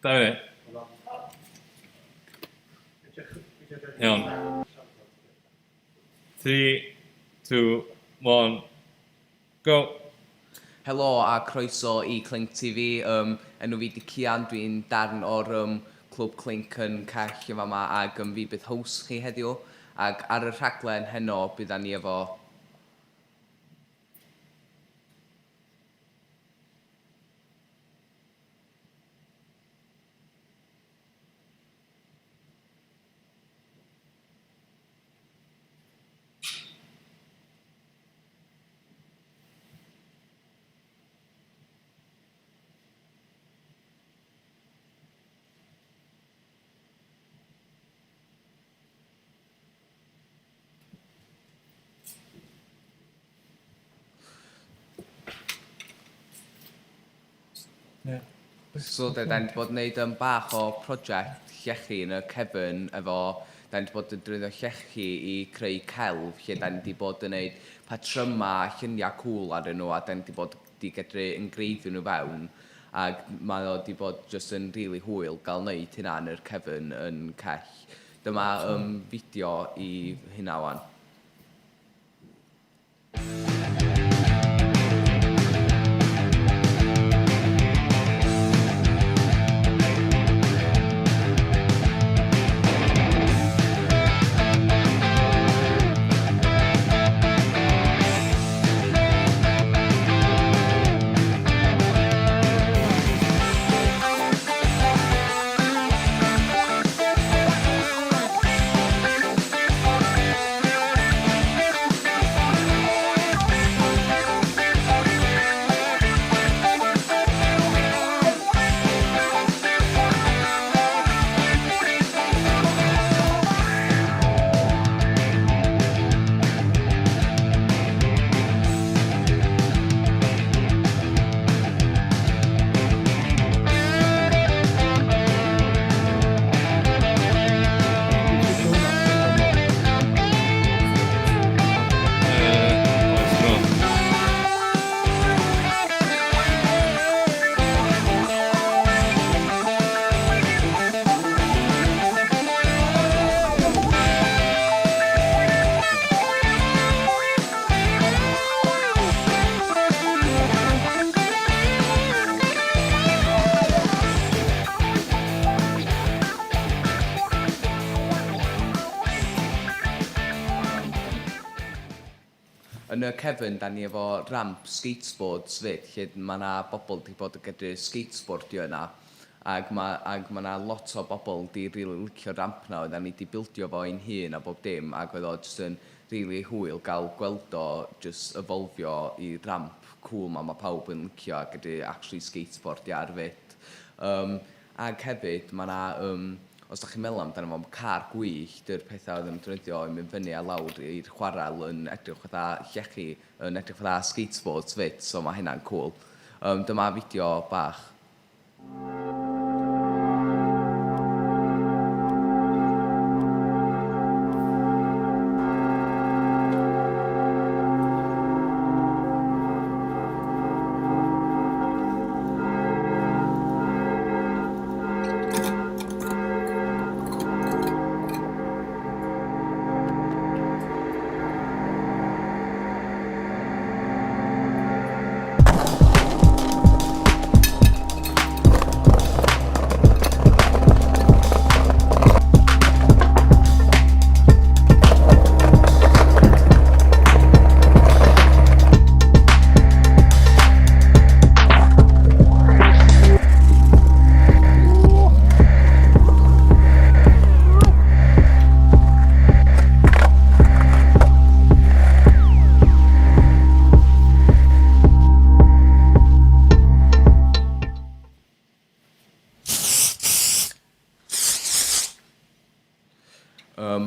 Da ni. Iawn. 3, 2, 1, go! Helo a croeso i Clink TV. Um, enw fi di Cian, dwi'n darn o'r um, Clwb Clink yn Cell yn fama ac um, fi bydd host chi heddiw. Ac ar y rhaglen heno bydda ni efo Yeah. So da ni 'di bod yn neud bach o project llechi yn y cefn efo... Da ni 'di bod yn defnyddio llechi i creu celf lle da ni 'di bod yn neud patryma a lluniau cŵl arnyn nhw a da ni 'di bod 'di gedru engreifio nhw fewn ac mae o 'di bod jyst yn rili hwyl gael neud hynna yn yr cefn yn cell. Dyma fideo i hynna 'wan. Yn y cefn, da ni efo ramp skateboards 'fyd, lle ma' 'na bobl 'di bod yn gallu skateboardio yna. Ac ma' ac ma' 'na lot o bobl 'di rili licio'r ramp 'na, oeddan ni 'di bildio fo ein hun a bob dim, ac oedd o jyst yn rili hwyl gael gweld o jyst evolfio i ramp cŵl 'ma ma' pawb yn licio a gallu actually skateboardio ar 'fyd. Yym ac hefyd ma' 'na yym os dach chi'n meddwl amdano fo, ma' car gwyllt, yr pethau oedd yn defnyddio i mynd fyny a lawr i'r chwarel yn edrych fatha llechi, yn edrych fatha skateboards 'fyd, so ma' hynna'n cŵl. Yym dyma fideo bach.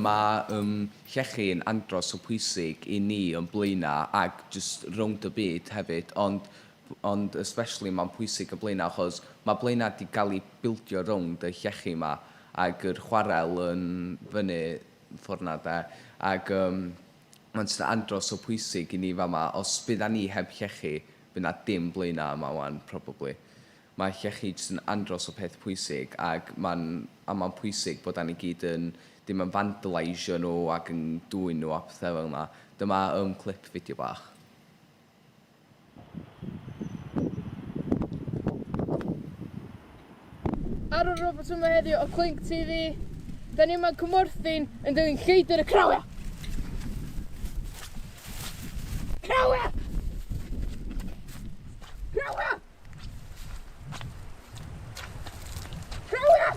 Mae llechi'n andros o pwysig i ni yn Blaenau ac jyst rownd y byd hefyd, ond ond especially mae'n pwysig yn Blaenau achos mae Blaenau 'di gael ei bildio rownd y llechi 'ma ac yr chwarel yn fyny ffordd 'na de, ac yym mae'n jyst andros o pwysig i ni fama. Os bydda ni heb llechi, bydd 'na dim Blaenau yma 'wan probably. Mae llechi jyst yn andros o peth pwysig ac mae'n a mae'n pwysig bod 'da ni gyd yn dim yn vandalisio nhw ac yn dwyn nhw a pethau fel 'na. Dyma um, clip fideo bach. Aaron Roberts yma heddiw o Clink TV. Da ni yma yn Cwmorthin yn dilyn lleidr y crawia! Crawia! Crawia! Crawia!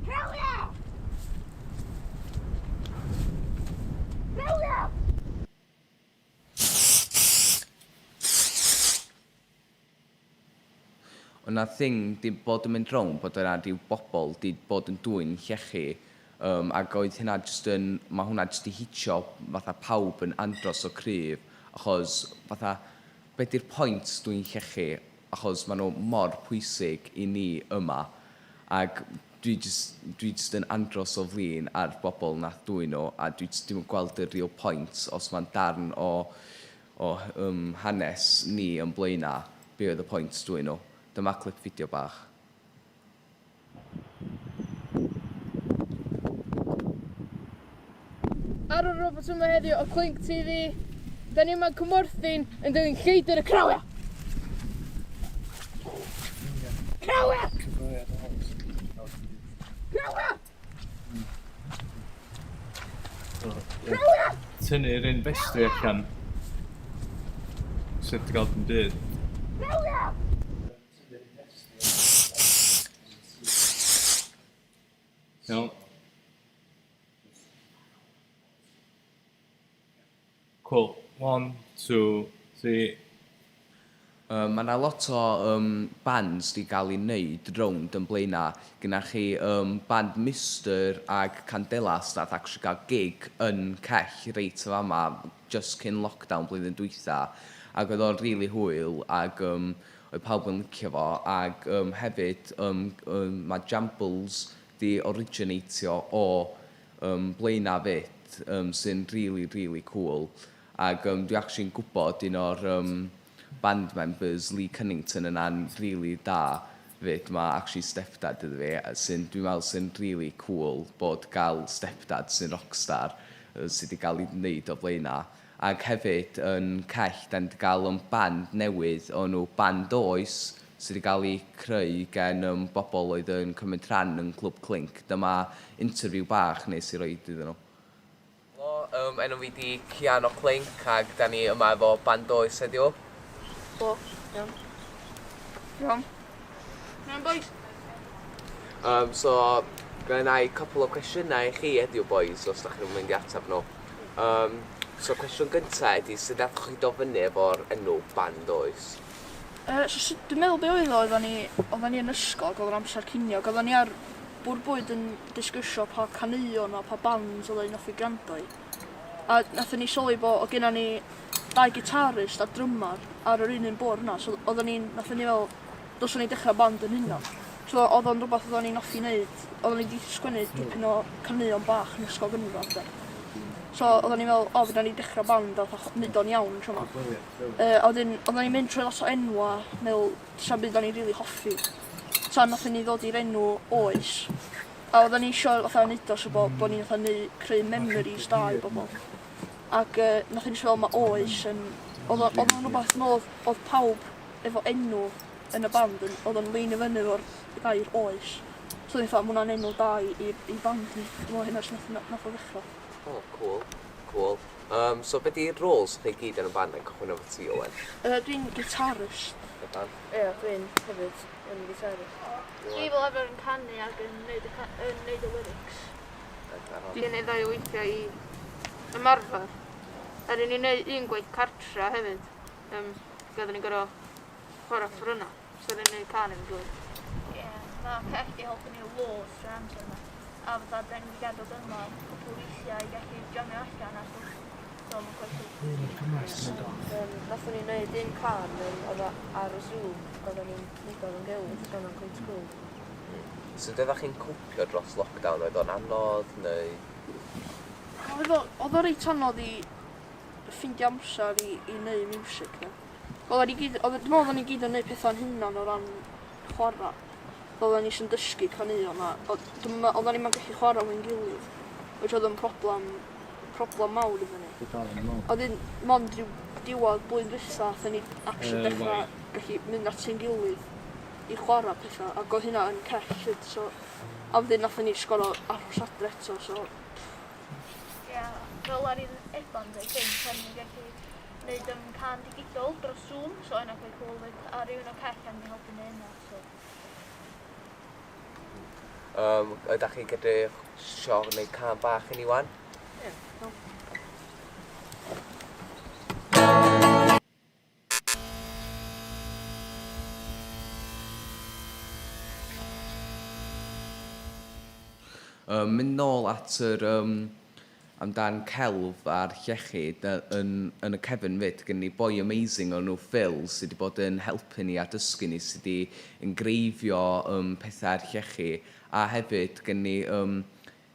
Crawia! Crawia! Oedd 'na thing 'di bod yn mynd rownd bod yna rhyw bobl 'di bod yn dwyn llechi yym ac oedd hynna jyst yn... ma' hwnna jyst 'di hitio fatha pawb yn andros o cryf achos fatha be 'di'r point dwyn llechi achos ma' nhw mor pwysig i ni yma ac dwi jyst dwi jyst yn andros o flin ar bobl nath dwyn nhw a dwi jyst ddim yn gweld y real point os ma'n darn o o yym hanes ni yn Blaena, be oedd y point dwyn nhw? Dyma clip fideo bach. Aaron Roberts yma heddiw o Clink TV. Da ni yma yn Cwmorthin yn dilyn lleidr y crawia! Crawia! Crawia! Tynnu'r un festri allan. Sut di gael dim byd. Iawn. Cool. One, two, three. Yym ma' 'na lot o yym bands 'di ga'l 'u neud rownd yn Blaena'. Gynna chi yym band Mister ag Candelas nath actually ga'l gig yn Cell reit yn fama jyst cyn lockdown blwyddyn dwytha ag oedd o'n rili hwyl ag yym oedd pawb yn licio fo ag yym hefyd yym yym ma' Jambles 'di originatio o yym Blaena' 'fyd yym sy'n rili rili cŵl. Ac yym dwi actually'n gwybod un o'r yym band members, Lee Cunnington yna'n rili da 'fyd. Ma' actually stepdad iddo fi sy'n, dwi'n meddwl sy'n rili cŵl bod gael stepdad sy'n rockstar yy sy 'di gael ei wneud o Blaena'. Ac hefyd yn Cell 'dan ni 'di gael yym band newydd o enw Band Oes sy 'di gael ei creu gen yym bobl oedd yn cymryd rhan yn Clwb Clink. Dyma interview bach wnes i roid iddyn nhw. Helo, yym enw fi 'di Cian o Clink ag 'dan ni yma efo Band Oes heddiw. Helo, iawn. Iawn. Iawn bois? Yym so gynna i cwpwl o cwestiynau i chi heddiw bois os 'dach chi'n mynd i atab nhw. Yym so cwestiwn gynta ydi sut nathoch chi do' fyny efo'r enw Band Oes? Yy so sut dwi'n meddwl be' oedd o oeddan ni oeddan ni yn ysgol ag o'dd o'n amser cinio ag oddan ni ar bwr' bwyd yn disgysio pa caneuon a pa bands oeddan ni'n hoffi grando i. A nathon ni sylwi bo' o' gennan ni dau gitarist a drymar ar yr un un bwr' 'na so oddan ni'n nathon ni feddwl dylswn ni dechra band 'yn hunan. So odd o'n rwbath oddon ni'n offi neud oddon ni 'di sgwennu dipyn o caneuon bach yn ysgol gynradd 'de. So oddon ni'n meddwl o fedran ni dechra band a fatha neud o'n iawn tro 'ma. Yy a wedyn oddon ni'n mynd trwy lot o enwa' me'wl sa'm byd o'n i'n rili hoffi. Tan nathon ni ddod i'r enw Oes. A oeddan ni isio fatha neud o so bo' bo' ni'n fatha neu' creu memories da i bobol. Ac yy nathon ni jyst feddwl ma' Oes yn odd o odd o'n rwbath me'wl odd odd pawb efo enw yn y band yn odd o'n leinio fyny efo'r gair Oes. So o'n i fatha ma' wnna'n enw da i i i band ni. Dwi me'wl hynna su' nath nath o ddechra. O cŵl, cŵl. Yym so be' 'di roles chi gyd yn y band then cychwyn efo ti Owen? Yy dwi'n gitarist. Bethan? Ie dwi'n hefyd yn gitarist. Dwi fel arfer yn canu ac yn neud y ca- yn neud y lyrics. Dwi'n neud ddau o weithiau i ymarfer. A ry'n ni'n neud un gwaith cartra hefyd yym lle odden ni'n gor'o' chwara offerynna. So ry'n ni'n neud cân efo'n gilydd. Ie, ma' Cell 'di helpu ni loads trwy'r amser 'ma. A fatha 'dan ni 'di gael dod yma cwpwl o weithiau i gallu jamio allan a stwff. So ma'n quite cool. Yym nathon ni neud un cân yym odd o ar y Zoom ac oddan ni'n neud o efo'n gilydd so o'dd o'n cweit cŵl. Sut oeddach chi'n copio dros lockdown? Oedd o'n anodd neu? Oedd o oedd o reit anodd i ffeindio amser i i neu' miwsig 'de. Oddan ni gyd odd dwi'n me'wl oddan ni gyd yn neud petha'n hunan o ran... chwarae. Oedden ni jyst yn dysgu caneuon a dwi'm yn meddwl, oedden ni'm yn gallu chwarae efo'n gilydd, which oedd yn problem, problem mawr iddyn ni. A wedyn, mond ryw diwedd blwyddyn dwytha, aethon ni actually dechrau gallu mynd at ein gilydd i chwarae pethau, ac oedd hynna yn cell 'fyd, so... A wedyn nathon ni jyst gorfod aros adre eto, so... Ia, fel ar un Eban dweud cynt, pan ni'n gallu gwneud cân digidol dros Zoom, so yna quite cool 'fyd, a rhywun o Cell am helpu neud hynna, so. Um, ydach chi'n gallu sio wneud cân bach i ni wan? Ie, iawn. Yym, mynd nôl at yr yym amdan celf a'r llechi yn yn y cefn 'fyd, gen ni boi amazing o'r enw Phil sy 'di bod yn helpu ni a dysgu ni sut i engreifio yym petha ar llechi a hefyd gen ni yym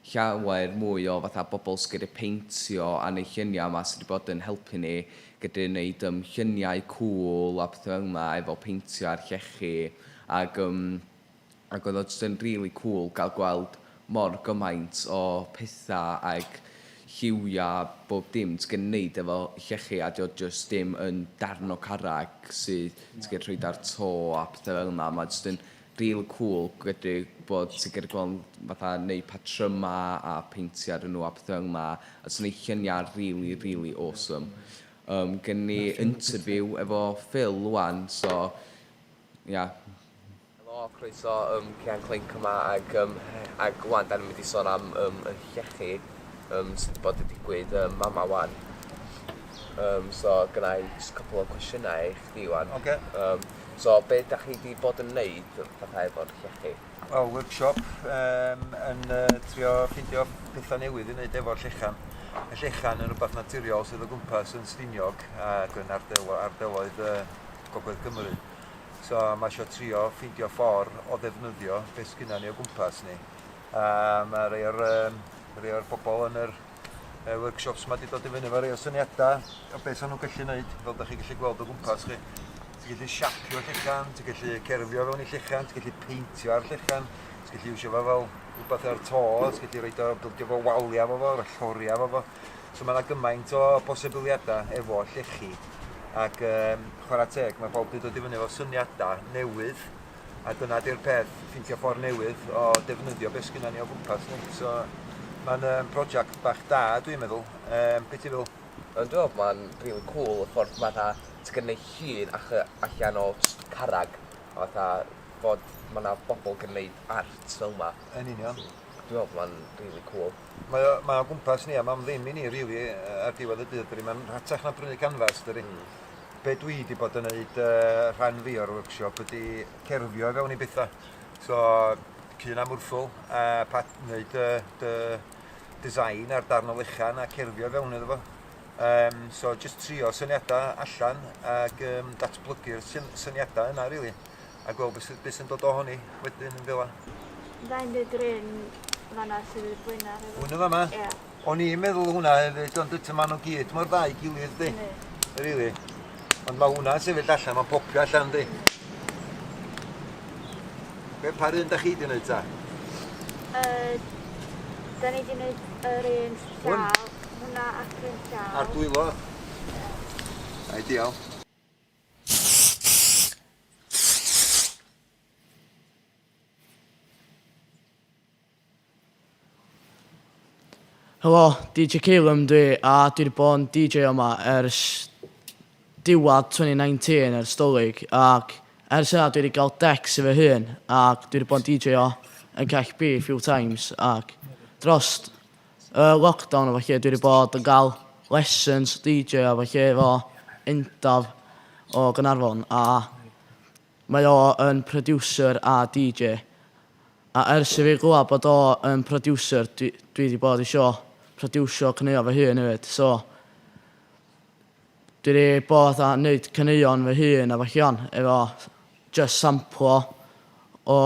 llawer mwy o fatha bobl sy'n gallu peintio a neud lluniau 'ma sy 'di bod yn helpu ni gallu neud yym lluniau cŵl a petha fel 'na efo peintio ar llechi ag yym ac oedd o jyst yn rili cŵl gael gweld mor gymaint o petha ag lliwiau bob dim ti'n gallu neud efo llechi a 'di o jyst dim yn darn o carreg sydd ti'n gallu rhoid ar to a petha fel 'na ma' jyst yn Rili cŵl gwedi bod ti'n gallu gweld fatha neud patryma a peintio arnyn nhw a petha fel 'na a jyst neud llunia rili rili awesome. Yym gen ni interview efo Phil ŵan so ia. Helo croeso yym Cian Clinc yma ag yym ag ŵan 'dan ni'n mynd i sôn am yym y llechi yym sy 'di bod yn digwydd yym fama ŵan. Yym so gynna i jyst cwpwl o cwestiynau i chdi ŵan. Ocê. Yym So be dach chi 'di bod yn neud fatha efo'r llechi? Wel, workshop um, yn uh, trio ffeindio pethau newydd i wneud efo'r llechan. Y llechan yn rhywbeth naturiol sydd o gwmpas yn Stiniog ac yn ardelo, ardeloedd uh, Gogledd Cymru. So mae eisiau trio ffeindio ffordd o ddefnyddio beth sgynna ni o gwmpas ni. A mae rhai o'r, um, rhai o'r bobl yn yr y workshops 'ma 'di dod i fyny efo rei o syniadau o beth sa'n nhw'n gallu neud, fel da chi gallu gweld o gwmpas chi. Ti'n gallu siapio llechan, ti'n gallu cerfio fewn i llechan, ti'n gallu peintio ar llechan, ti'n gallu iwsio fo fel rhywbeth ar to, ti'n gallu roed o, bildio fo waliau efo fo, rhoi lloriau efo fo. So mae yna gymaint o posibiliadau efo llechi. Ac um, chwarae teg, mae pawb wedi dod i fyny efo syniadau newydd A dyna 'di'r peth, ffeindio ffordd newydd o defnyddio beth sgynna ni o gwmpas ni. So mae'n um, prosiect bach da dwi'n meddwl. Um, be ti'n feddwl? Ond dwi'n meddwl mae'n rili cŵl y ffordd fatha ti'n gallu neud llun allan o jyst carreg a fatha bod ma' 'na bobl yn gneud art fel 'ma. Yn union. Dwi'n meddwl mae'n rili cŵl. Mae o, mae o gwmpas ni a mae'n ddim i ni rili ar diwedd y dydd dydi. Mae'n rhatach na prynu canfas dydi. Mm. Be dwi 'di bod yn neud yy rhan fi o'r workshop ydi cerfio i fewn i betha. So cyn a mwrthwl a pat- neud dy dy design ar darn o lechan a cerfio i fewn iddo fo. Yym so jyst trio syniada allan ag yym datblygu'r syn- syniada yna rili a gweld be' sy be' sy'n dod ohoni wedyn yn fela. Fyddai'n deud yr un fan'na sydd i'r blaena' hefo. Hwn yn fama? Ia. O'n i'n meddwl hwnna hefyd, ond eto maen nhw gyd mor dda i gilydd, di. Really. Ond mae hwnna'n sefyll allan, mae'n popio allan, di. Be, pa un da chi di wneud ta? Uh, da ni di wneud yr un llaw, hwnna ac un llaw. A'r dwylo. Ideal. Helo, DJ Calum dwi a dwi 'di bod yn DJ yma ers diwedd 2019 ers Dolig ac ers hynna dwi 'di gael decks i fy hun ac dwi 'di bod yn DJ o yn Cell B few times ac dros y lockdown a felly dwi 'di bod yn gael lessons DJ a felly efo Endaf o Gaernarfon a Mae o yn producer a DJ. A ers i fi glywed bod o yn producer dwi dwi 'di bod isio produsio caneuon fy hun hefyd so dwi 'di bod fatha neud caneuon fy hun a ballu 'wan efo jyst samplo o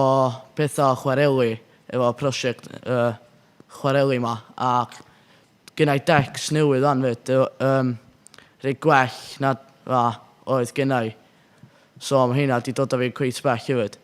petha o chwareli efo prosiect yy chwareli 'ma ac Gynna i decks newydd wan 'fyd yym rhei gwell na fa oedd gynna i. So ma' heina 'di dod â fi cweit bell hefyd.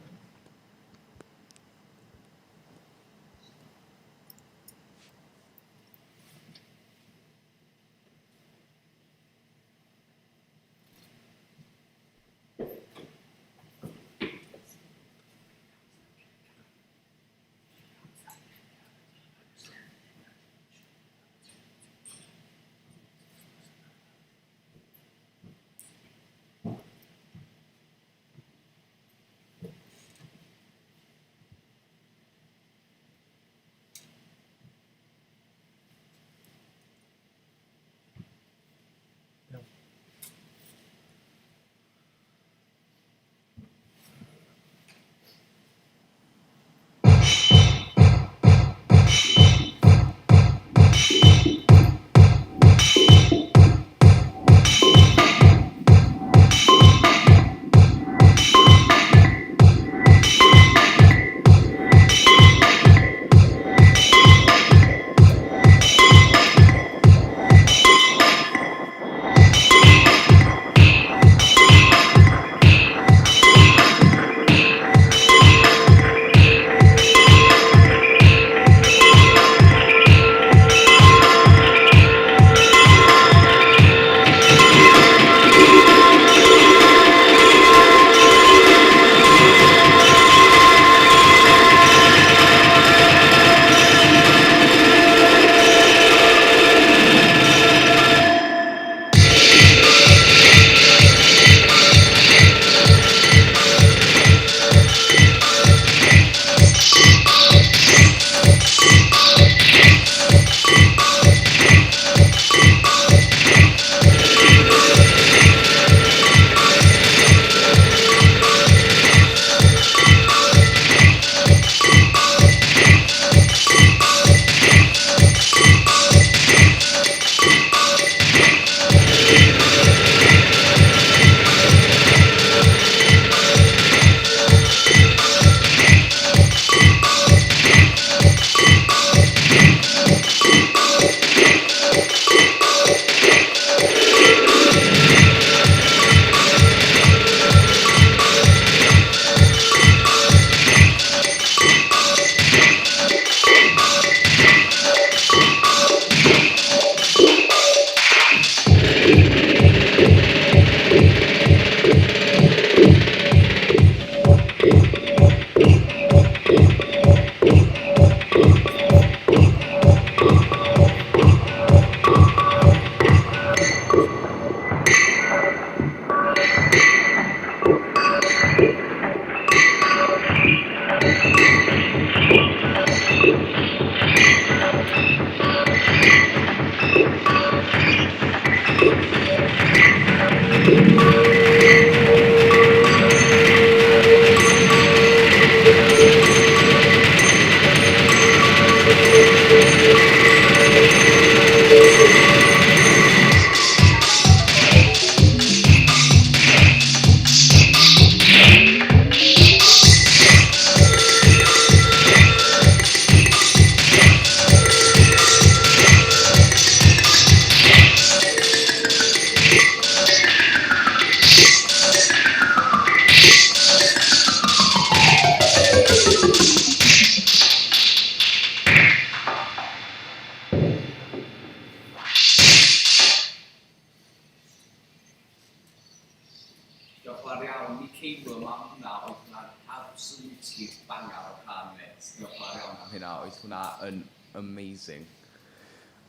Grêt, diolch yn fawr iawn am hynna, oedd hwnna yn amazing.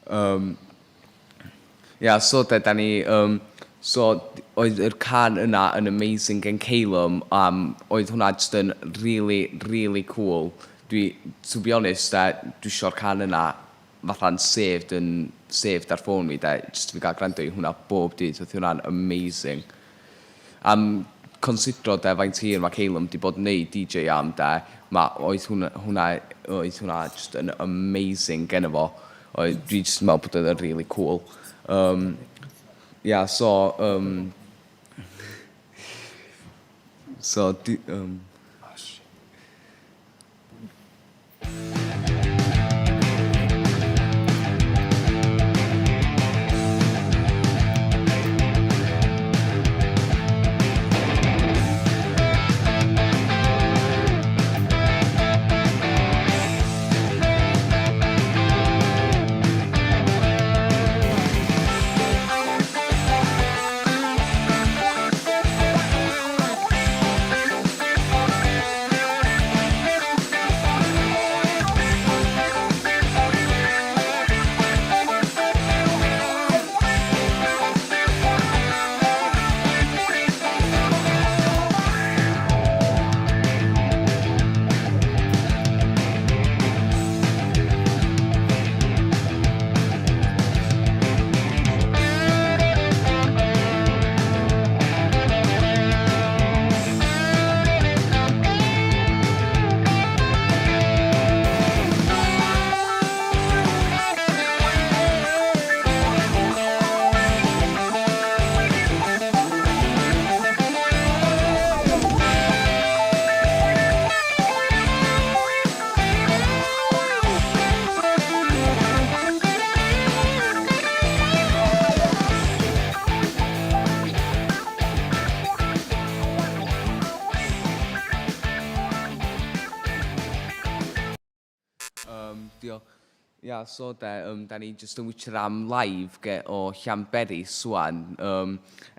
Um, ia, so de, da ni, um, so oedd yr can yna yn amazing gen Calum, oedd hwnna just yn really, really cool. Dwi, to be honest, de, dwi eisiau'r can yna fatha'n saved yn saved ar ffôn fi de, jyst i fi gael gwrando i hwnna bob dydd, oedd hwnna'n amazing. Am considro de faint hir mae Calum 'di bod yn neud DJ am de, ma' oedd hwnna, hwnna, oedd hwnna just yn amazing genno fo. Oedd, dwi jyst yn meddwl bod o'n really cool. Ia, so, so, di. Diolch. Ia, so de, da ni jyst yn witcher am live ge o Llanberis wan.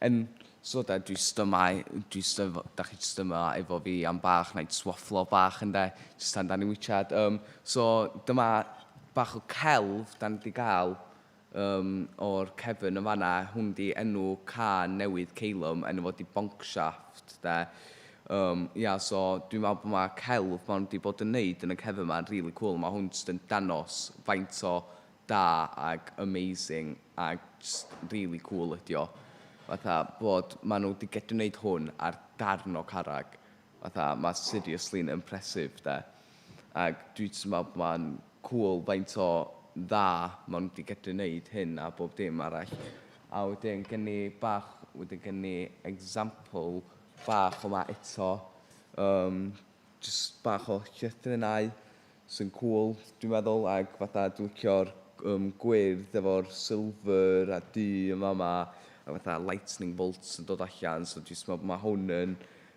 En, so de, dwi jyst yma, dwi jyst efo, da chi jyst yma efo fi am bach, na i jyst wafflo bach ynde, jyst tan da ni'n witchad. So dyma bach o celf da ni wedi gael o'r cefn yn fan'na. Hwn 'di enw cân newydd Calum, enw fo 'di Bonkshaft de. Ia, so dwi'n meddwl bod ma' celf ma' nhw 'di bod yn neud yn y cefn 'ma yn rili cŵl. Ma' hwn jyst yn danos faint o da ag amazing ag jyst rili cŵl ydi o. Fatha bod ma' nhw 'di gedru neud hwn ar darn o carreg. Fatha ma' seriously'n impressive de. Ac dwi jyst yn meddwl bod ma'n cŵl faint o dda maen nhw 'di gedru wneud hyn a bob dim arall. A wedyn gen ni bach, wedyn gen ni example bach yma eto. Jyst bach o llythrennau sy'n cŵl dwi'n meddwl, ac fatha dwi'n licio'r gwyrdd efo'r silver a du yn fama, a fatha lightning bolts yn dod allan, so dwi'n meddwl bod ma' hwn yn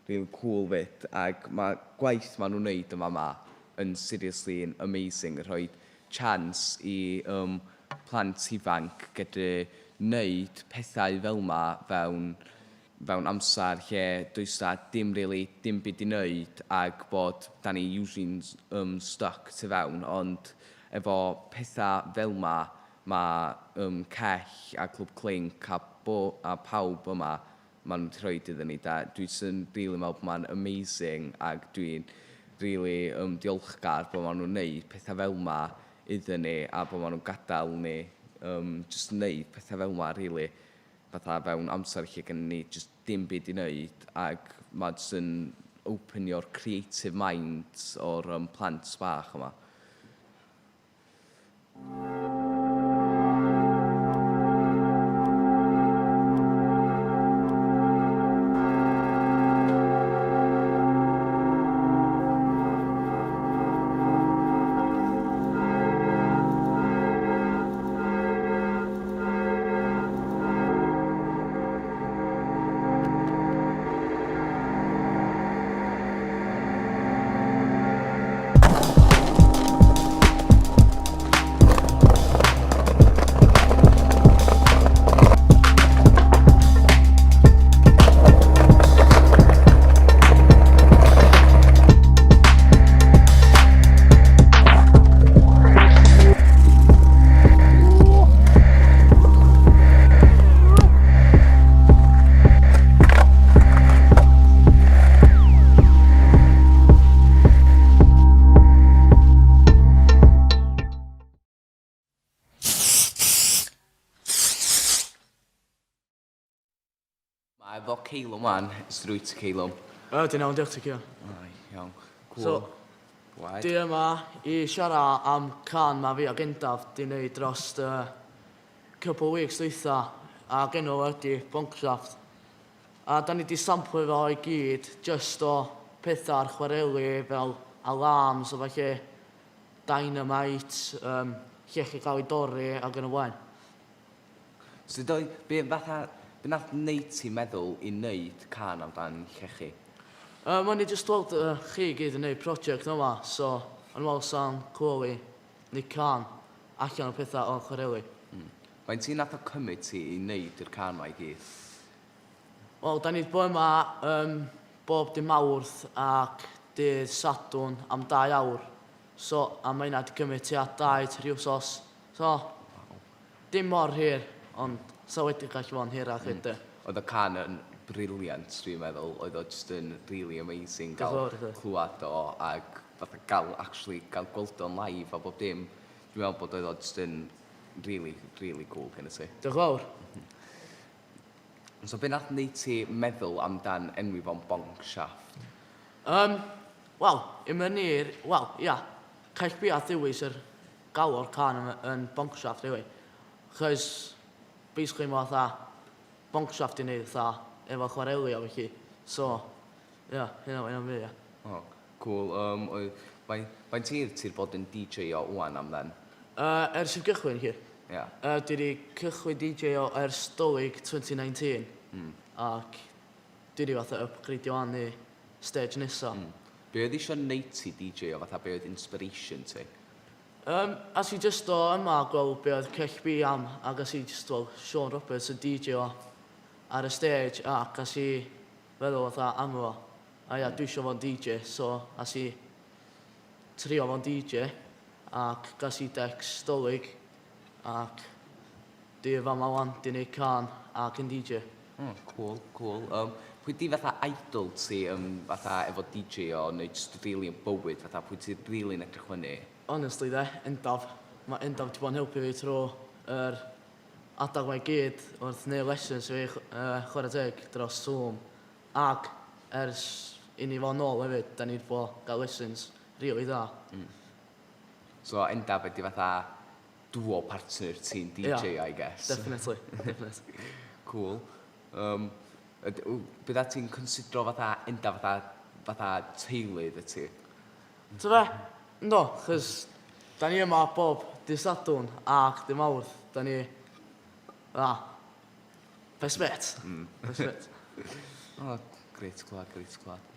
rili cŵl 'fyd, ac ma' gwaith ma' nhw'n wneud yn fama yn seriously yn amazing, yn rhoi chance i plant ifanc gedru wneud pethau fel 'ma fewn fewn amser lle does 'na dim rili dim byd i wneud ac bod 'da ni usually'n stuck tu fewn, ond efo pethau fel 'ma, ma' Cell a Clwb Clinc a a pawb yma maen nhw 'di rhoid iddyn ni de. Dwi jyst yn rili meddwl bod ma'n amazing ac dwi'n rili diolchgar bod maen nhw'n wneud pethau fel 'ma iddyn ni a bod maen nhw'n gadael ni jyst wneud pethau fel 'ma rili. Fatha fewn amser lle gynnon ni jyst dim byd i wneud ac ma' jyst yn openio'r creative minds o'r plant bach yma. Efo Calum wan, sut wyt ti Calum? Yy, dwi'n iawn, diolch ti, Cian. Ai, iawn. Cool. So, Why? dwi yma i siarad am can ma fi ag Endaf di wneud dros y couple of weeks dwytha, ac enw fo ydi Bonkshaft. A da ni di samplu fo i gyd just o pethau ar chwareli fel alarms a falle, dynamite, um, llechi gael ei dorri ac yn y blaen. So doi, be fatha, be nath wneud ti meddwl i wneud cân amdan llechi? O'n i jyst weld uh, chi gyd yn neud prosiect yma, so o'n meddwl sa'n cool i neud cân allan o pethau o'r chwareli. Faint ti nath o cymryd ti i wneud yr cân ma i gyd? Wel, da ni wedi bod yma um, bob dydd Mawrth ac dydd Sadwrn am 2 awr. So, a mae hynna wedi cymryd tua 2-3 wsos. So, dim mor hir, ond sa wedi gallu fod yn hirach mm. de. Oedd y cân yn brilliant, dwi'n meddwl. Oedd o just yn really amazing gael clywed o ac fatha gael, actually, gael gweld o'n live a bob dim. Dwi'n meddwl bod oedd o just yn really, really cool gen i ti. Diolch fawr. So be nath wneud ti meddwl amdan enwi fo'n Bonkshaft? Wel, i mynyr, wel, ia, call bi a ddewis yr galw'r cân yn, yn Bonkshaft, anyway. Chos, basically mae fatha Bonkshaft i wneud fatha efo chwareli o felly. So, ia, hynna hynna fi, ia. Oh, cool. Oedd, faint hir ti'n bod yn DJ o wan am then? Ers i'r gychwyn, chi? Ia. Yeah. Dwi wedi cychwyn DJ o ers Dolig 2019. Ac dwi wedi fatha upgradeio wan i stage nesa. Be oedd eisiau neud ti DJ o fatha, be oedd inspiration ti? As i just o yma gweld be oedd Cell B am, ac as i just weld Sean Roberts yn DJ o ar y stage, ac as i feddwl fatha am fo. A ia, dwi eisiau fod yn DJ, so as i trio fo'n DJ, ac gas i decks Dolig, ac dwi fama wan, di neud cân ac yn DJ. Oh, cool, cool. Pwy di fatha idol ti fatha efo DJ o, neu just really yn bywyd, fatha pwy ti really yn edrych fyny? Honestly de, Endaf. Mae Endaf wedi bod yn helpu fi trwy yr adag mae gyd wrth neud lessons fi chwarae teg dros Zoom. Ac ers i ni fod nôl hefyd, da ni wedi bod gael lessons really dda. So Endaf ydi fatha duo partner ti'n DJ, Ia, I guess. Definitely, definitely. Cool. Bydda ti'n considero fatha Endaf fatha teulu dy ti? Ta fe? Ynddo, chos da ni yma bob dydd Sadwrn ac dydd Mawrth. Da ni, best mate. Best mate. Oh, great clywed, great clywed.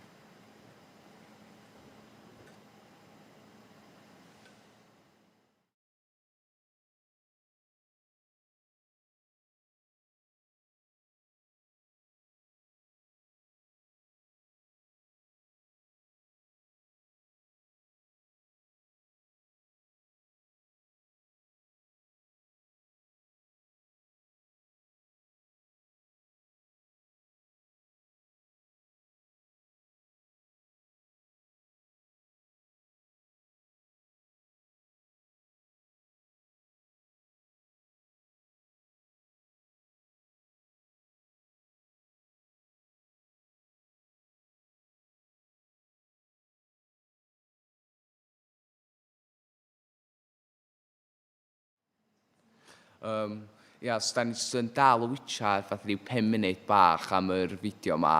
Ia, so da ni jyst yn dal y witsiad fatha ryw 5 munud bach am yr fideo ma.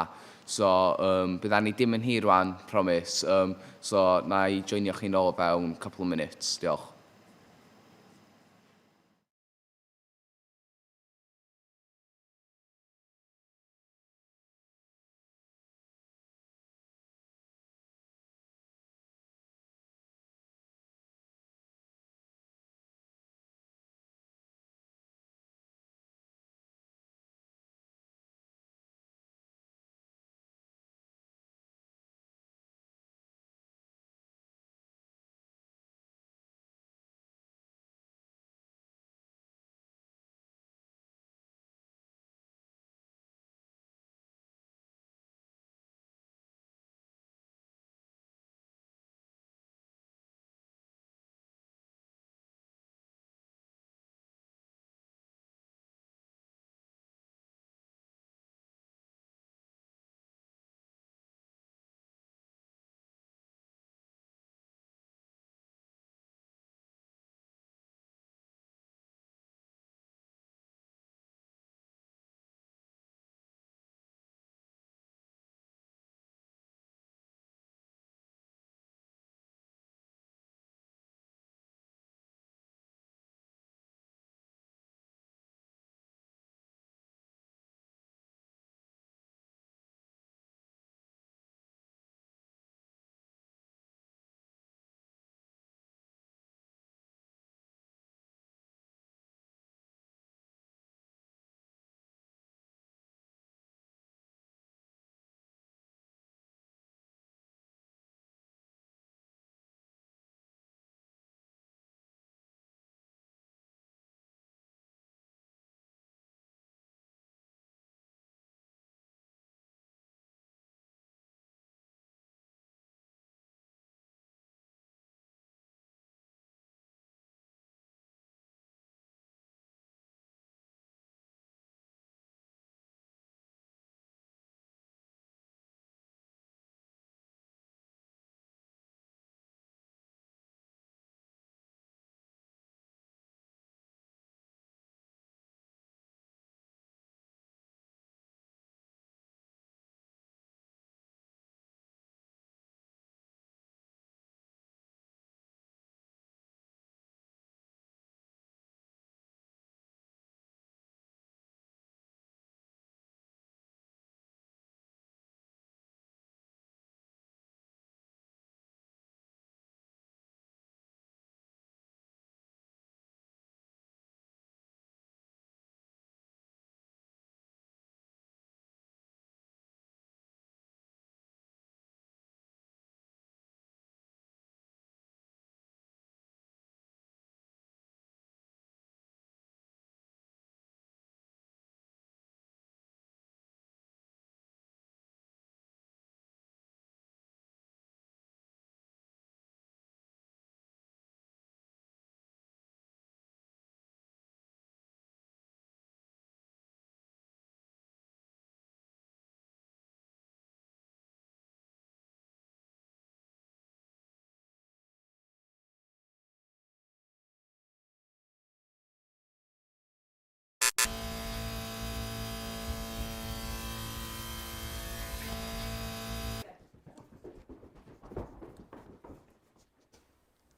So, bydda ni dim yn hir wan, promise. So, na i joinio chi nôl fewn couple of minutes. Diolch.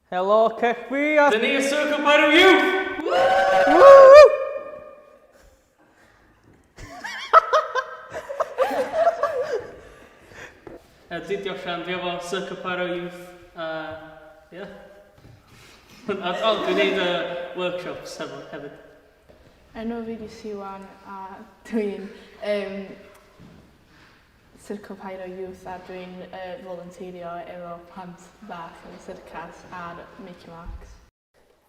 Helo Ceffi a... Dyn ni y Circle Pyro Youth! Woo! Dwi 'di Osian, dwi efo Circle Pyro Youth. Uh, yeah. A, o, dwi'n neud workshops hefo, hefyd. Enw fi 'di Siwan a dwi'n um, Circle Pyro Youth a dwi'n uh, volunteerio efo plant bach yn y syrcas a'r Makey Marks.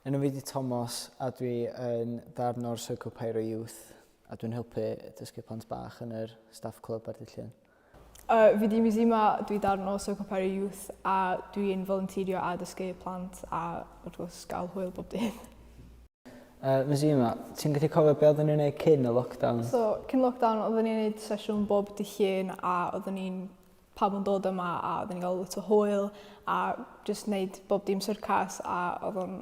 Enw fi 'di Tomos a dwi yn ddarn o'r Circle Pyro Youth a dwi'n helpu dysgu plant bach yn yr staff club ar Dydd Llun. Uh, fi 'di Mizima, dwi darn o Circle Pyro Youth a dwi'n volunteerio a dysgu plant a wrth gwrs gael hwyl bob dydd. Uh, Mizima, ti'n gallu cofio be oedden ni'n neud cyn y lockdown? So, cyn lockdown, oedden ni'n neud sesiwn bob dydd Llun a oedden ni'n pawb yn dod yma a oedden ni'n gael lot o hwyl a just neud bob dim syrcas a oedd o'n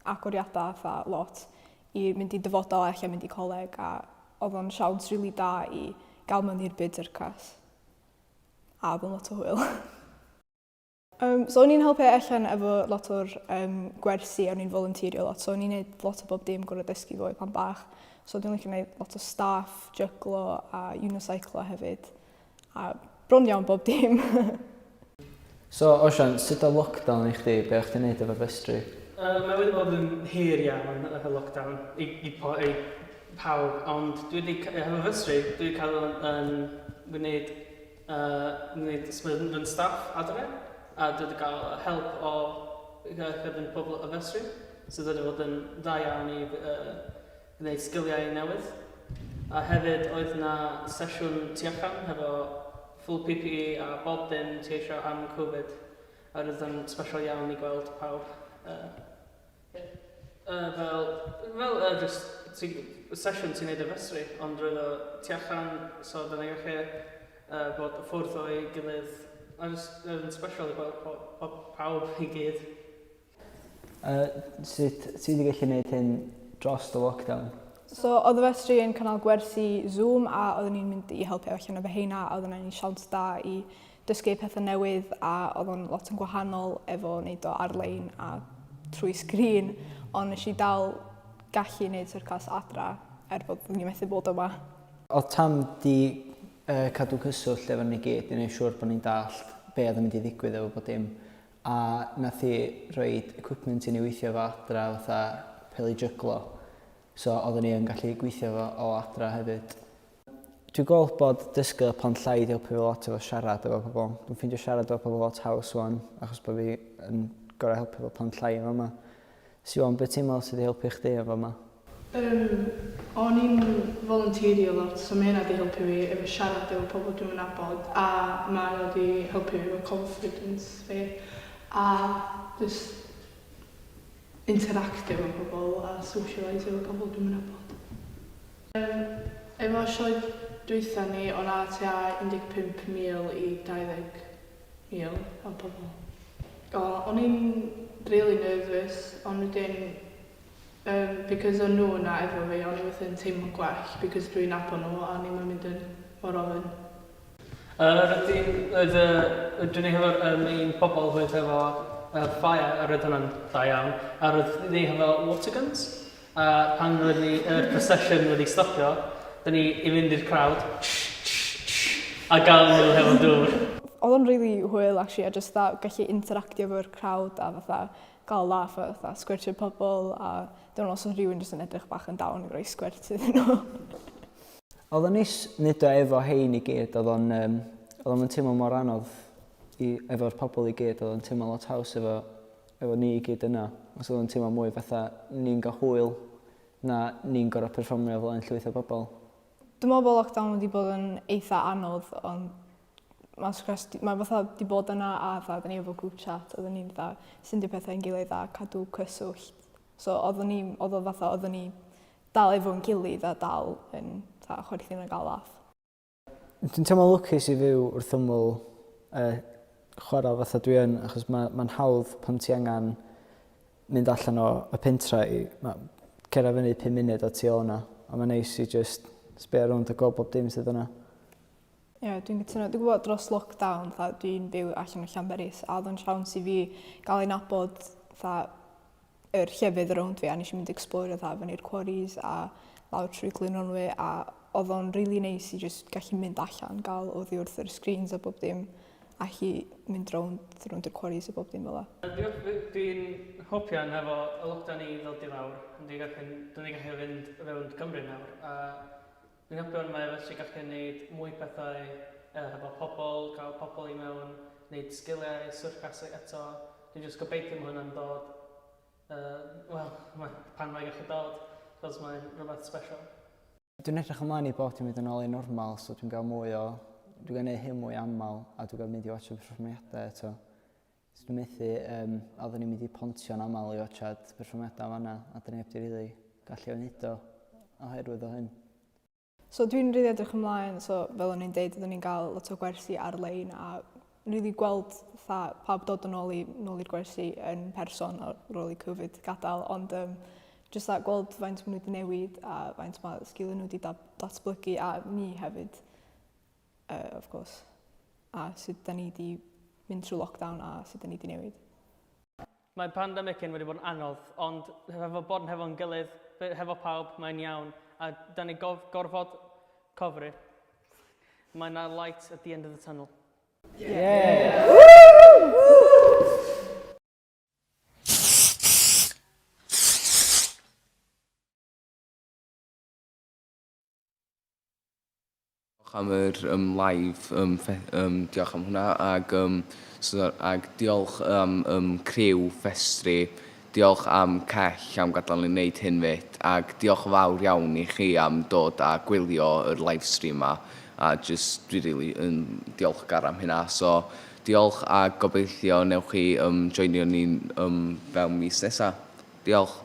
agoriadau fatha lot i mynd i dyfodol a ella mynd i coleg a oedd o'n siawns rili da i gael mewn i'r byd syrcas a oedd o'n lot o hwyl. Um, so o'n i'n helpu allan efo lot o'r um, gwersi a o'n i'n volunteerio lot. So o'n i'n neud lot o bob dim gorau dysgu fo i pan bach. So dwi'n licio neud lot o staff, jyglo a unicyclo hefyd. A bron iawn bob dim. So, Osian, sut o lockdown i chdi? Be o'ch chdi'n neud efo festri? Mae wedi bod yn hir iawn, y lockdown, i, i, po, i pawb, ond dwi wedi, efo festri, dwi wedi cael yn, yn gwneud wneud symud yn staff adre, a dwi wedi cael help o chyda'n pobl y festri, sydd wedi bod yn dda iawn i uh, gwneud sgiliau newydd. A hefyd oedd yna sesiwn tu allan hefo full PPE a bob dim ti eisiau am Covid. A roedd yn special iawn i gweld pawb. Uh, Uh, fel, fel uh, just, ti, sesiwn ti'n neud y festri, ond roedd o tu allan, so oedden ni'n gallu uh, bod ffwrdd o'i gilydd. A just, oedd yn special i gweld po, po, pawb i gyd. Uh, sut ti wedi gallu gwneud hyn dros y lockdown? So, oedd y festri yn cynnal gwersi Zoom a oedden ni'n mynd i helpu allan efo heina a oedd yna'n siawns da i dysgu pethau newydd a oedd o'n lot yn gwahanol efo wneud o ar-lein a trwy sgrin, ond nes i dal gallu wneud syrcas adra er bod ni'n methu bod yma. Oedd Tam di uh, cadw cyswllt efo ni gyd i wneud siŵr bod ni'n dallt be oedd yn mynd i ddigwydd efo bod dim. A nath hi roed equipment i ni weithio efo adra fatha peli jyglo. So oedden ni yn gallu gweithio efo o adra hefyd. Dwi'n gweld bod dysgu plant llai 'di helpu fi lot efo siarad efo pobl. Dwi'n ffeindio siarad efo pobl lot haws wan, achos bod fi yn gorau helpu efo plant llai yn fama. Siwan, be ti'n meddwl sydd wedi helpu chdi yn fama? Yym, o'n i'n volunteerio lot, so mae hynna 'di helpu fi efo siarad efo pobl dwi'm yn nabod, a mae o 'di helpu fi efo confidence fi, a jyst interactio efo pobl a socialisio efo pobl dwi'm yn nabod. Yym, efo sioe dwytha ni, o' 'na tua 15,000 i 20,000 o pobl. O, o'n i'n rili nervous, ond wedyn yym because o'n nhw yna efo fi, o'n i fatha'n teimlo'n gwell because dwi'n nabod nhw a o'n i'm yn mynd yn mor ofn. Yy rydyn, oedd yy, rydyn ni hefo'r yym un pobl oedd hefo yy fire, a roedd hwnna'n dda iawn, a roedd ni hefo water guns. A pan roedd ni, yr procession wedi stopio, da ni i fynd i'r crowd, a gael nhw hefo dŵr. Oedd o'n rili hwyl actually a jyst fatha gallu interactio efo'r crowd a fatha gael laugh a fatha sgwirtio pobl a dwi'n meddwl os oedd rhywun jyst yn edrych bach yn down i roi sgwert iddyn nhw. Oedd o'n neis neud o efo hein i gyd, oedd o'n um, oedd o'n teimlo mor anodd i, efo'r pobl i gyd, oedd o'n teimlo lot haws efo efo ni i gyd yna, os oedd o'n teimlo mwy fatha ni'n gael hwyl na ni'n gorfod perfformio o flaen llwyth o bobl. Dwi'n meddwl bod lockdown wedi bod yn eitha anodd, ond mae stress, mae fatha di bod yna a fatha, da ni efo group chat, oedden ni'n fatha sendio pethau yn gilydd a cadw cyswllt. So oedden ni, oedd o fatha, oedden ni dal efo'n gilydd a dal yn fatha chwerthin a gael laugh. Dwi'n teimlo lwcus i fyw wrth ymyl y chwarel fatha dwi yn, achos mae'n ma hawdd pan ti angen mynd allan o y pentra i ma, cera fyny 5 munud a ti o yna. A mae'n neis i just sbio rownd a gweld bob dim sydd yna. Ie, yeah, dwi'n cytuno. Dwi'n gwybod dros lockdown, fatha, dwi'n byw allan o Llanberis, a oedd o'n siawns i fi gael ei nabod fatha yr llefydd rownd fi a nes i mynd explorio fatha fyny'r quarries a lawr trwy Glyn Rhonwy a oedd o'n rili neis i jyst gallu mynd allan, gael oddi wrth yr screens a bob dim a allu mynd rownd rownd y quarries a bob dim fel 'a. Dwi'n hopian hefo y lockdown i ddod i lawr, dwi'n gallu, dwi'n gallu fynd rownd Cymru nawr a dwi'n hopian mae felly gallu gwneud mwy pethau hefo pobl, cael pobl i mewn, gwneud sgiliau syrcas eto. Dwi'n jyst gobeithio mae hwnna'n dod, wel, pan mae'n gallu dod, cos mae'n rhywbeth special. Dwi'n edrych ymlaen i bob dim mynd yn ôl i normal, so dwi'n gael mwy o... Dwi'n gael gwneud hyn mwy aml, a dwi'n gael mynd i watcha perfformiadau eto. So dwi'n methu, um, a oedden ni'n mynd i Pontio'n aml i watchad perfformiadau fanna, a dyn ni heb di rili gallu wneud o oherwydd o hyn. So dwi'n rili edrych ymlaen, so fel o'n i'n deud, oedden ni'n gael lot o gwersi ar-lein a rili gweld fatha pawb dod yn ôl i nôl i'r gwersi yn person ar ôl i Covid gadael, ond um, jyst that gweld faint maen nhw wedi newid a faint mae sgiliau nhw wedi datblygu a ni hefyd, uh, of course, a sut da ni wedi mynd trwy lockdown a sut da ni wedi newid. Mae pandemig hyn wedi bod yn anodd, ond hefo bod yn hefo'n gilydd, hefo pawb, mae'n iawn. A da ni gof, gorfod cofri. Mae na light at the end of the tunnel. Yeah! Diolch am yr um, live, um, fe, um, diolch am hwnna, ag, um, so, ag diolch am um, criw Festri, diolch am Cell am gadael ni wneud hyn fyd, ag diolch yn fawr iawn i chi am dod a gwylio yr live stream ma, a just dwi really yn diolchgar am hynna, so diolch a gobeithio newch chi um, joinio ni um, fel mis nesa. Diolch.